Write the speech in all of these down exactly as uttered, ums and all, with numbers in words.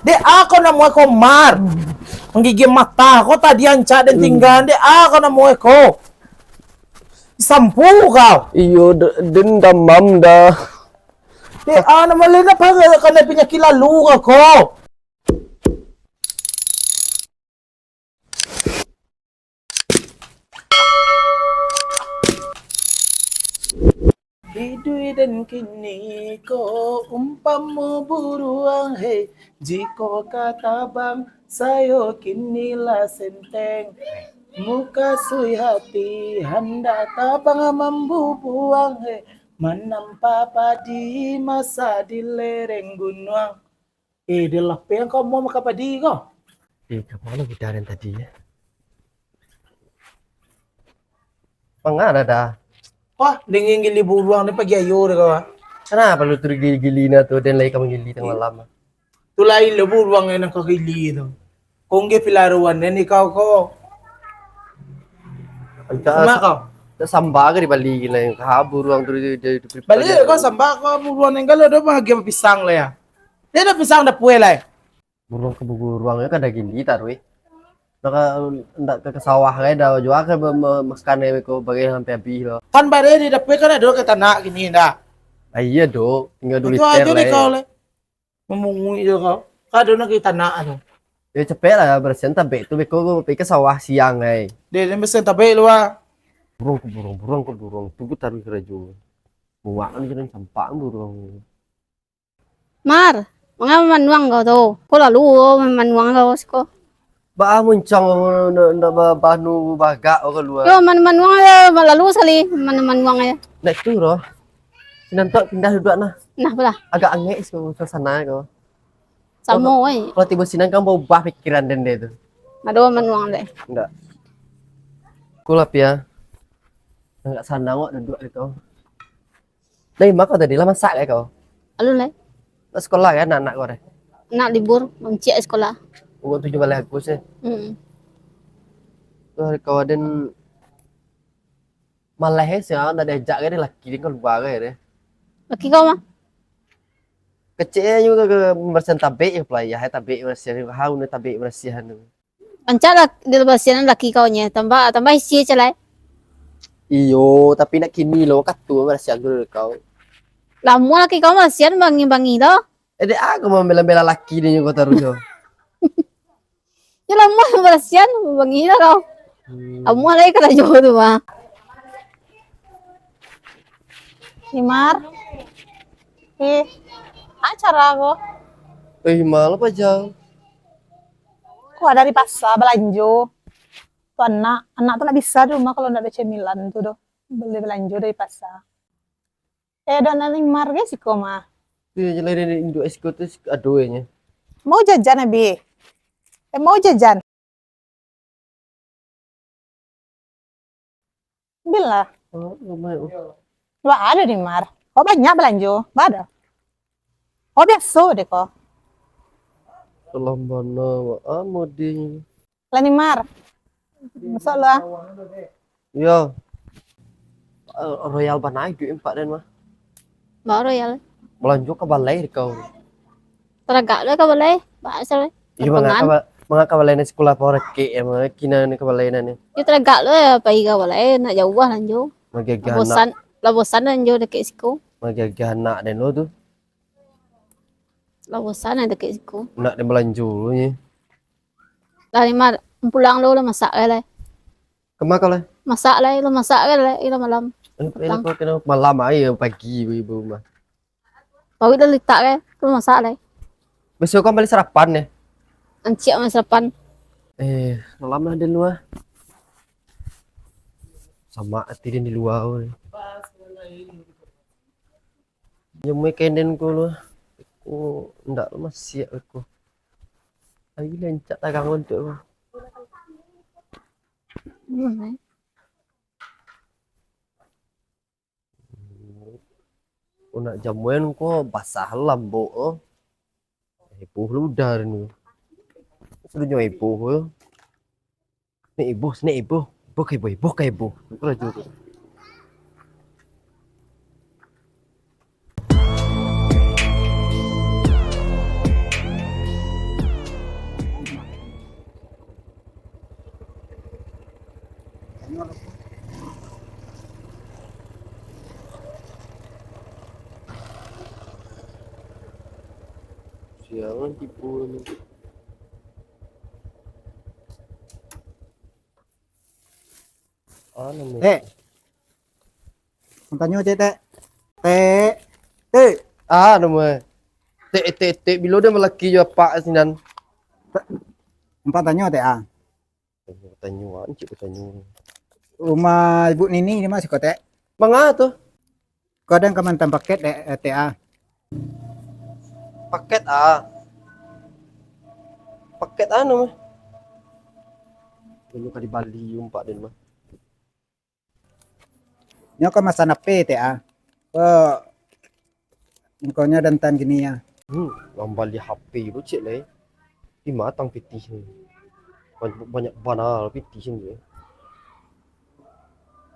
Dek a ko namo e ko Mar. Manggigi mata ko tadi ancak den tingga. Dek a ko namo e ko. Sampu kau. Iyo, de-, den damam dah. Dek a namo lain apa kana penyakit lalu ko. Iduik den kini ko umpamo buruang, hei, jiko ka tabang, sayo kini lah senteng. Mukasuik hati, handak tabang mambubuang, hei, manampa padi masak di lereng gunuang. Eh, dek lapeh kau mau makan padi ko? Eh, ka mano budak den tadi, yo? Manga dah, dah. Wah, dengin gili buruang ni pagi ayo deh kau, ah. Kenapa lu tu gili-gili nah tu, den lai ka manggili tangah malam, ah? Tu lain lo buruang nan kau gili tu. Kongge pilaruan den di kau ko. Ancak Sama sa-, kau? Tak samba ka dibali gila yang ka buruang tu di, di, di, Bali kau samba kau buruang nan galo dah bahagia pisang lah ya. Dia dah pisang dah puai lah. Buruang ka buruang yo kada gili taruih. Ndak ka, ndak ka, ka sawah lai, dah jua ka ma-, ma-, makan ai beko bagai sampai habih lo. Kan bare di dapur kan ado ka tanak kini dah. Ah, iya, Dok. Tinggal dua Itu liter aja deh lai. Kau lai. Mamunguik jo kau. Kan ado nak ka tanak tu. Yo, capek lah barasiahan tabek tu, beko ko pai ka sawah siang ai. Deh, den barasiahan tabek lu ah. Buruang ko buruang, buruang ko buruang. Tunggu taruih karajo. Muak kan jalan campak buruang. Mar, manga mamanuang kau tu? Ko lalu ko mamanuang kau siko. Baa muncang ndak, ndak ba-, banu bagak ko kalua. Yo, man-, manuang aja, lalu sakali, man-, manuang aja. Ndak itu doh. Sinan tu pindah duduak nah. Nah, apolah? Agak angek siko suasana ko. Samo, oi. Kalau tibo sinan kan baubah pikiran den deh tu. Ado manuang deh. Ndak. Ko lah, Pia. Agak sanang awak duduak di tu. Dari ma kau tadi lah masak lai kau? Alun lai. Nak sekolah kan anak kau deh? Nak libur, mancik sekolah. Pukul tujuh baleh Agustus eh? Hmm. Tu hari kau aden malah eh, siang nak diajak ke laki dia keluar ke deh? Laki kau mah? Kecil aja juga ke pembersihan tabek ya pelayah eh, tabek bersihan, kau tabek bersihan tu. Rancak lah dibarasiahan laki kau nyo, tambah, tambah isi cak lai. Iyo, tapi nak kini lo, kato barasiahan tu dari kau. Lamo laki kau barasiahan bangi-bangi lo. Eh, dek aku mambela-bela laki dia nyo kau taruih yo. Yo lamo barasiahan, bangi lo kau. Hmm. Lamo lai karajo tu mah. Imar. Eh, acara ko. Eh, malah pajang. Ko dari pasa balanjo. Tu anak, anak tu ndak bisa di rumah kalau ndak ado cemilan tu doh. Bali balanjo dari pasa. Eh, ado anak Imar ge siko mah. Tu yang jelai dari induk siko tu sik-, ado ye nyo. Mau jajan, Abi? Eh, mau jajan? Ambil lah. Oh, lumayan. Wah, ado di Mar. Oh, banyak balanjo. Ba ado. Oh, biaso deh ko. Salam bana, wa amoding. Lah ni Mar. Masuk lah. Yo. Eh, royal bana iduik empat den mah. Ba royal. Balanjo ka balai dek kau. Taragak lah ka balai. Ba asal. Iyo, manga ka ba-, manga ka balai nan sikolah parakek yo, manga kina nan ka balai nan ni. Yo taragak lah pai ka balai, nak jauah lanjo. Magagah anak. Bosan, lah bosan lanjo dakek siko. Magagah anak den lo tu. Lah bosan lah dakek siko. Nak den balanjo lo nyo. Lah ni Mar, pulang lo lah masak lai. Kama kau lai? Masak lai, lo masak lai, lah malam. Eh, eh, kau kena malam ai, pagi ibu rumah. Paruik dah litak kan, tu masak lai. Besok kan bali sarapan ni. Ancik makan sarapan. Eh, malam lah di luar. Sama ati di luar. Nyemui kenden ku lu. Ku ndak masiak aku. Ai lencak tagang untuk aku. Hmm, eh. Nak jamuan ko basah lambok ko. Heboh lu udah ni. Sudah nyo heboh ko. Ni heboh, ni heboh. Heboh ka heboh, heboh ka heboh. Aku lah jauh tu. Jangan tipu ni. Anu ni. Tek. Tanyo, Tek, Tek. Tek. Tek. Ah, nama. Tek, Tek, Tek. Bilo dia malaki jo apak sinan. Tek. Apak tanyo, Tek, ah. Tanyo, tanyo, ah, cik tanyo. Rumah Ibu Nini di mana sih, Tek? Manga tu? Ko ado nan ka maanta paket, Tek, Tek, ah. Paket, ah. Paket anu mah. Dulu ka dibali umpak den mah. Nyo ka masan H P, Tek, ah. Ko, engkonyo dantan kini, ah. Hmm, mambali H P tu cek lai. Di matang pitih ni. Banyak, banyak bana pitih ni.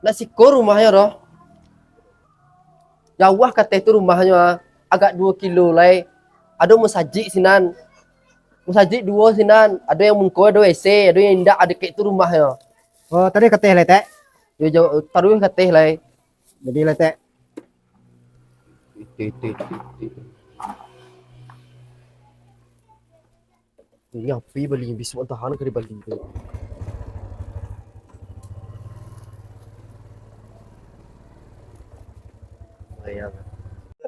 Nak siko rumahnyo doh. Jauah kateh tu rumahnyo, ah. Agak duo kilo lai. Ado musajik sinan. Musajik duo sinan. Ado yang mungko, ado ese, ado yang indak, ado kek tu rumahnyo. Oh, tadi kateh lai, Tek? Yo, jauah, taruih kateh lai. Jadi lai, Tek. Tek, tek, tek, tek. Nyapi bali, bisuak tahan ka dibali tu. Lumayan.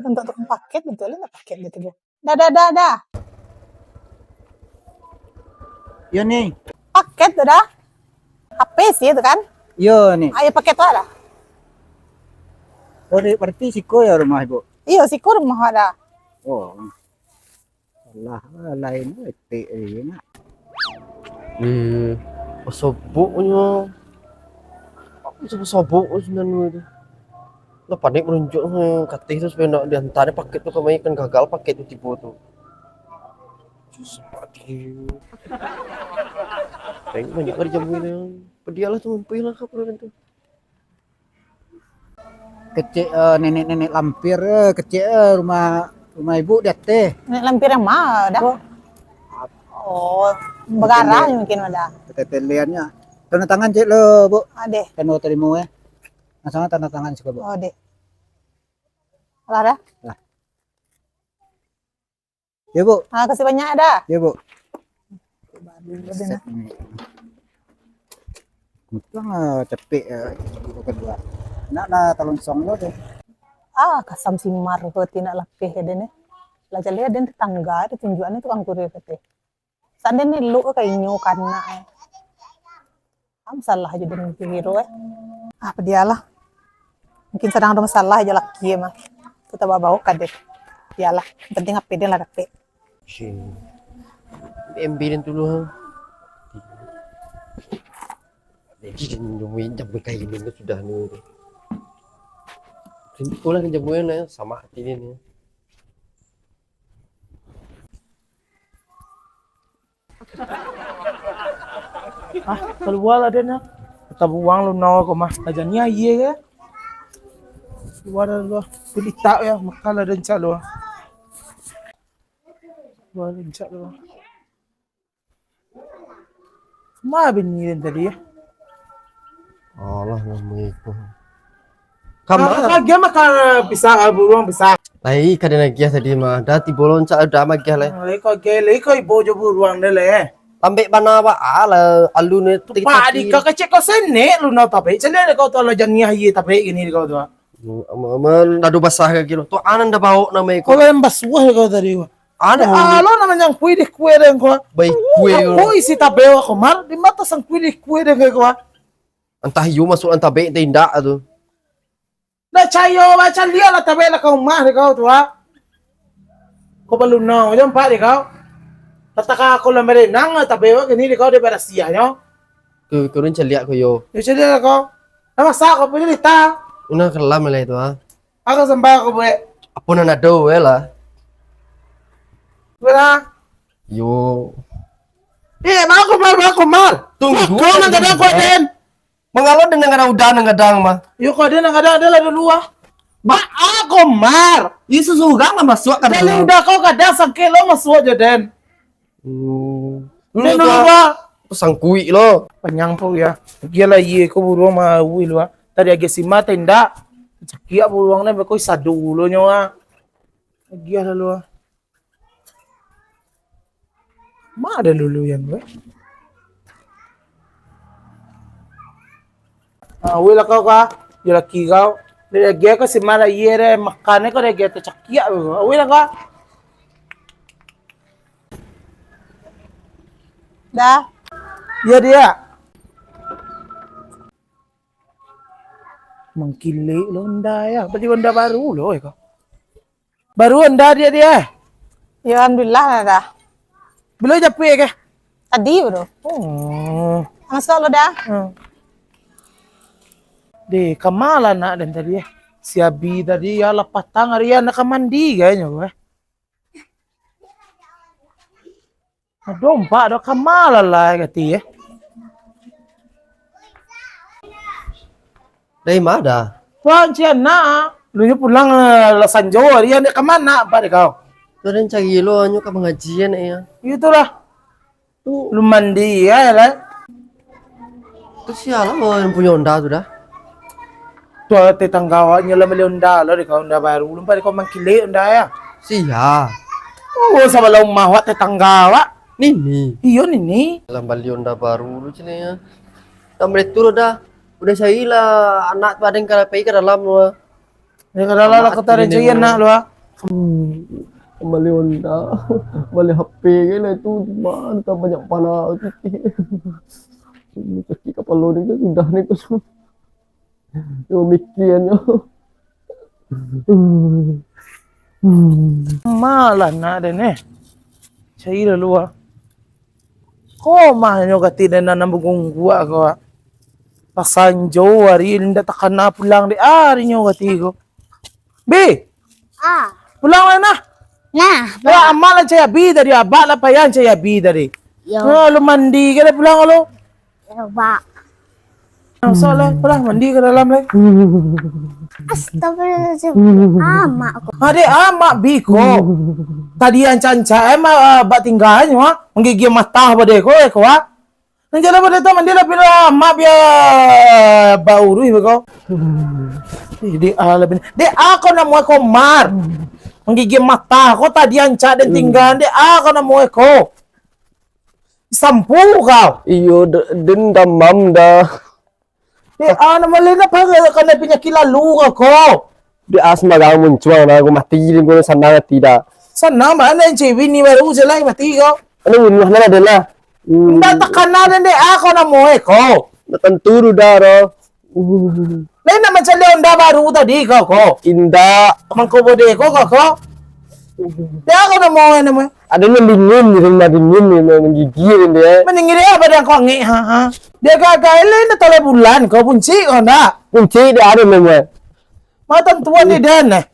Bentuk tukang paket, bentuk lain paket gitu, Bu. Dah, dah, dah, dah. Yo, ni. Paket tu dah. H P sih itu kan? Yo, ni. Ayo paket tu dah. Oh, di-, berarti siko ya rumah Ibu? Iyo, siko rumah ada. Oh. Alah, lain etik aja nak. Eh, pasoboknyo. Aku pasobok sinan tu. Lah panik maruncuak, eh, kateh tu supaya nak diantar paket tu ka mai, kan gagal paket tu tibo tu. Susah hati. Banyak kali jamu ni. Pedialah tu, mampuilah ka tu. Kecek, eh, nenek-nenek lampir, eh, kecek, eh, rumah, rumah ibu di ateh. Nenek lampir yang ma, dah? Oh. Oh, begarah mungkin, dah. Keteteliannya. Tanda tangan cek lo, Bu. Adeh. Tanda terima, eh. Nah, sama tanda tangan siko, Bu. Oh, deh. Alah, dah? Lah. Yo, Bu. Ah, kasih banyak, dah. Yo, Bu. Baru, dah, set nah. Ni. Untung, ah, capek, ah, ibu kedua. Nak lah talonsong lo deh. Ah, kasam simar ko ti nak lapeh ka den, eh. Lah jaleh den tetangga, ditunjuakan tukang kurir ko ti. Sandai ni elok ka inyo kanak, eh. Am salah jo den kiro, eh. Ah, padialah. Mungkin sadang ado masalah jo laki, eh, mah. Tu tabao-bao ka den. Padialah. Yang penting H P den lah dapek. Sin. Ambil den dulu, ha. Jadi, den nungguin jam kain ni sudah ni. Simpulah jam ni, sama hati ni. Ah, kalua lah den, ah. Tabuang lu nau ko mah. Lah janiah aia ko. Kalua dah lu. Kulitak yo, makan lah den calo. Kalua den calo. Ma bini den tadi, yo? Alah, nama iko. Kama? Kagak makan, eh, pisang, eh, buruang pisang. Lai, ka den agiah tadi mah. Dah tibo lo, ancak dah maagiah lai. Lai ko agiah, lai ko ibo jo buruang deh lai. Lambek bana ba, alah, alun ni. Tupak di kau kecek kau senek lu nau tabek. Caliak dek kau tu, alah janiah aia tabek gini dek kau tu. Aman, aman, dadu basah kaki lo. Tu anan dah baok nama iko. Kau yang basuah kau tadi. Aduh. Alo nan manyangkui di kue den ko. Baik kue. Apo isi tabek ko, Mar? Di mata sangkui di kue den ko. Antah iyo masuk nan tabek, antah indak tu. Ndak cayo, baca liak lah tabek lah ka umah di kau tu, ah. Kau balunau jo ampak di kau. Pataka kolam barenang lah tabek kini di kau daripada siahnyo. Ke, ke urang caliak ko yo. Yo caliak lah kau. Nah, masak kau punya lita. Unang kelam lah itu, ah. Aku sambal kau buek. Apo nan ado we lah. Bera. Yo. Eh, bako Mar, bako Mar. Tunggu. Kau nan kadang kuat den. Mangalo den nan kadang udah nan kadang mah. Yo, kau den nan kadang ado lah dulu ah. Ba, ako Mar. Iyo, susurang lah masuak ka dalam. Udah kau kadang sangkek lo masuak je den. Hmm. Dulu, dulu, Pak. Sangkuik lo. Panyang tu ya. Agiah lah, iye ko buruang mah, wih, lu, ah. Tadi agiah sima, tenda. Cakiak buruang ni, beko sadu lo nyo, ah. Agiah lah, lu, ah. Ma ado luluian ko. Ah, weh lah kau ka, yo laki kau. Dek lagi kau si malah iye deh, makan kau dek lagi tacakiak kau. Weh lah kau. Dah. Yo dia. Mangkilik lo onda ya, bali onda baru lo ya kau. Baru onda dia dia. Ya, alhamdulillah lah dah. Bilo japuik ke? Tadi baru. Oh. Masuk lo dah. Hmm. Deh, kama lah anak den tadi eh. Si Abi tadi ya lah patang hari ya nak ka mandi kayaknya gue. Aduh, empat dah kama lah lah kati eh. Dari mana? Wah, Encik Anak. Lu nyo pulang eh, lah sanjo hari, anak ka mana, Pak, dek kau? Tu den cari lo, anyo ka pangajian, eh, ya. Itulah. Tu. Lu mandi, ya, lah. Tu sia lah, yang punya onda tu dah. Tu tetangga awaknyo lah bali onda lo, dek kau, onda baru. Lu, Pak, dek kau mangkilik onda, ya. Sia. Oh, sabalah rumah awak tetangga awak. Nini. Iyo, Nini. Lah bali onda baru lu, cina, ya. Tak boleh turun dah. Udah cari lah, anak tu ada yang ka pai ka dalam tu. Ya, ka dalam lah, kota Rencayan nak lu, ah. Hmm, bali onda, bali H P kan lah itu, mana tak banyak panah tu. Sakit kapalo ni kan sudah ni tu. Yo mikian yo. Malah nak den eh. Cari lalu ah. Ko mah nyo kati den nan bagungguak ko. Pasanjo hari indak takana pulang dek ari nyo kati ko. Bi. Ah. Pulang lah nah. Nah. Lah amak lah cari Abi tadi, abak lah payah cari Abi tadi. Yo. Nah, lu mandi ke dah pulang lu? Yo, Pak. Masuk lah, pulang mandi ke dalam lah. Astagfirullahaladzim. Amak ko. Adek amak bi ko. Tadi ancak-ancak eh mak bak tinggalnyo ah. Manggigih mata pada ko eh ko ah. Nan jalan pada tu mandi lah pila amak biar bak uruih beko. Dek ah lah bini. Dek ah ko namo ko Mar. Manggigih mata ko tadi ancak den tinggal. Dek ah ko namo ko. Sampu kau. Iyo, de- den damam dah. Eh, ah, nama lain apa kena penyakit lalu kau ko? Di asma dah muncuang dah, aku mati di gua sanang hati dah. Sanang mana yang cewek ni baru je lah mati kau. Anu bunuh mana dah lah. Hmm. Ndak takana dan dek ah kau namo eh kau. Ndak tentu dah dah. Lain nak mancari onda baru tadi kau ko. Indak. Mangko bode ko kau ko. Ya kau namo eh namo. Ada yang dingin di rumah dingin ni, menggigil dia. Meninggi dia badan kau angik ha ha. Dia gagal lain dah talai bulan kau buncik kau ndak. Buncik dia ada memang. Matan tuan ni dan eh.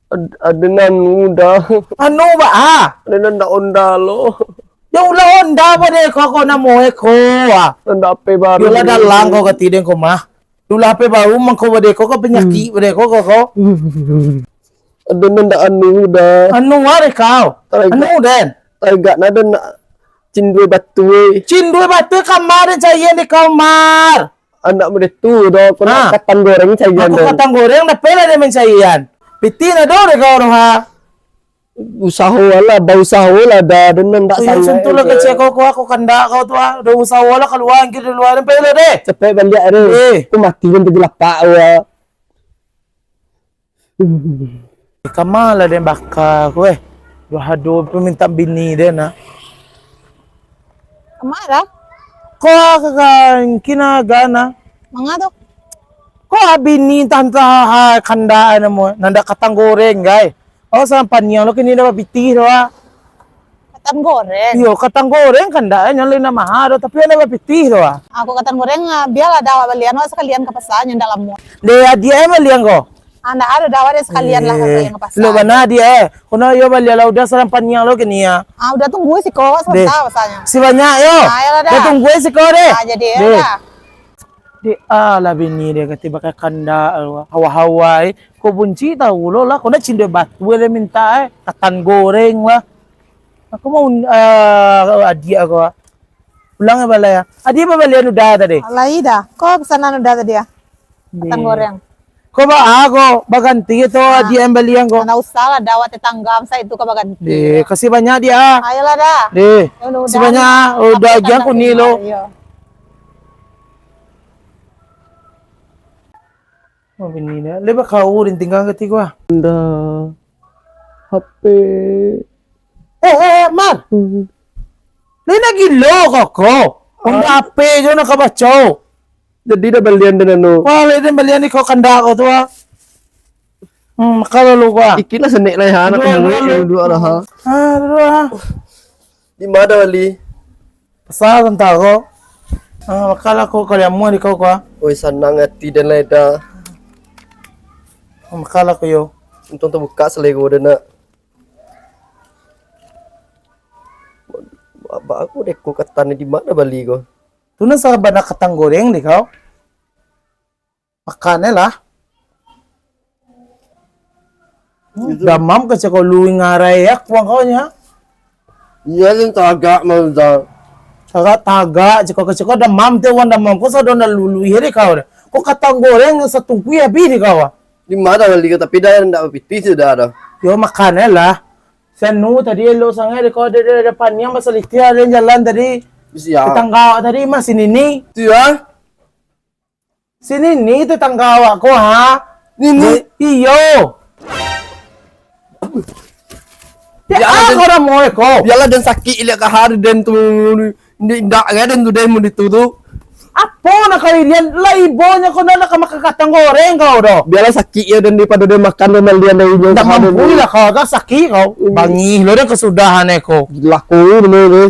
Ad- ada nan udah. Anu ba ah. Ada nan ndak onda lo. Ya ulah onda apa deh kau kau namo eh kau ah. Ndak apa baru. Yolah dalang kau kati den kau mah. Yolah apa baru mangko badeko kau penyakit badeko kau kau. Ada nan ndak anu dah. Anu ah deh kau. Anu den. Tagak nada nak cindui batu eh. Cindui batu kamar den caian di kamar. Anak muda tu doh, kau nak katan goreng caian. Aku katan goreng, dah pelah dia mancaian. Piti nak doh deh kau doh ha. Usaho lah, bausaho lah dah, dengan tak sayang. Sentuh lah kecil kau, kau aku kandak kau tu ah. Dah usaho lah keluar, angkir di luar, dan pelah deh. Cepet baliak deh. Eh. Aku mati pun pergi lapak kau ah. Kama lah den baka ko eh. Duhado tu minta bini den nak. Kama dah? Ko ka kina gana. Manga tu? Ko bini tanta ha kanda namo. Nanda katang goreng gai. Oh sampan niang lo kini dah pitih doa. Katan goreng. Iyo, katan goreng kan ndak eh, nyalin nak maha doh, tapi ada bapitih doh ah. Aku katan goreng, ah, biarlah dah awak balian, awak sakalian ka pasar nyo dalam mall. Deh, adia eh balian ko. Ah, ndak ado dah, awak deh sakalian lah balian ka pasar. Lo bana adia eh. Kono yo balian lah udah salam paniang lo kini ya. Ah, udah tunggu siko sebentar pasarnyo. Si banyak yo. Ah, iyalah dah. Dah tunggu siko deh. Ah, jadi ya dah. Dek ah lah bini dia kati bakai kandak hawa-hawa eh. Ko bunci tahu lo lah. Ko nak cindoi batu dia minta eh. Katan goreng lah. Aku mau uh, adiak aku. Pulang ke balai ah. Adiak babalian udah tadi. Lai dah. Ko pesanan udah tadi ah. Katan goreng. Ko baa ko, baganti tu. Ah. Dia yang balian ko. Ndak usah lah, dah awak tetangga, masa itu ka baganti. Eh, kasih banyak dia. Ayolah dah. Eh, mudah-mudahan kasih banyak. Oh, udah agiah aku ni lo. Iyo. Oh, bini dah. Lepas kau din tinggal ketiga. Ndak. H P. Eh, eh, eh, Mar. Hmm. Lai nak gilo kau ko. Honda Ah. H P jo nak ka baco. Jadi dah balian den anu. Wah, lai den balian ni kau kandak kau tu, ah. Hmm, kalau lu kau, ah. Ikilah senek lai, ha, nak Dua, kemulai dua, dua, dua lah, ha. Ah, dua, ah. Di mana bali? Pasal tentang kau. Ah, makalah kau kali amuah di kau, kau, ah. Oi, sanang ati den lai dah. Makalah kau yo. Untung terbuka selego den nak. Ba-, ba-, aku deko katan di mana bali ko? Tu nan sabana katan goreng deh kau. Makan lah. Hmm, Itu. Damam ka cako lu ngarai ya kuang kau nya. Iya, den tagak mah dah. Tagak-tagak, cako-cako damam tu, urang damam ko sadonyo lului deh kau dah. Ko katan goreng satungkui habih deh kau, ah. Di mana bali ko, tapi dah ndak bapitih sudah dah. Yo, makan lah. Sanu tadi elok sangaik deh kau, ada, ada, ada paniang basalikia ada jalan tadi. Siap. Tetangga awak tadi mah si Nini. Siap. Si Nini tetangga awak ko, ha? Nini? Iyo. Ya, ah, den, kau dah mau ko? Biarlah den sakik liak ka hari den tu. Indak, indak ka den tu den mun ditu tu. Apo nak kau irian? Lah ibonyo kau nak, nak ka makan katang goreng kau doh. Biarlah sakik ya den, daripado den makan den malian dari inyo. Ndak mampu lah kau, agak sakik kau. Hmm. Bangih lo den kesudahan ko. Gila kau ni deh.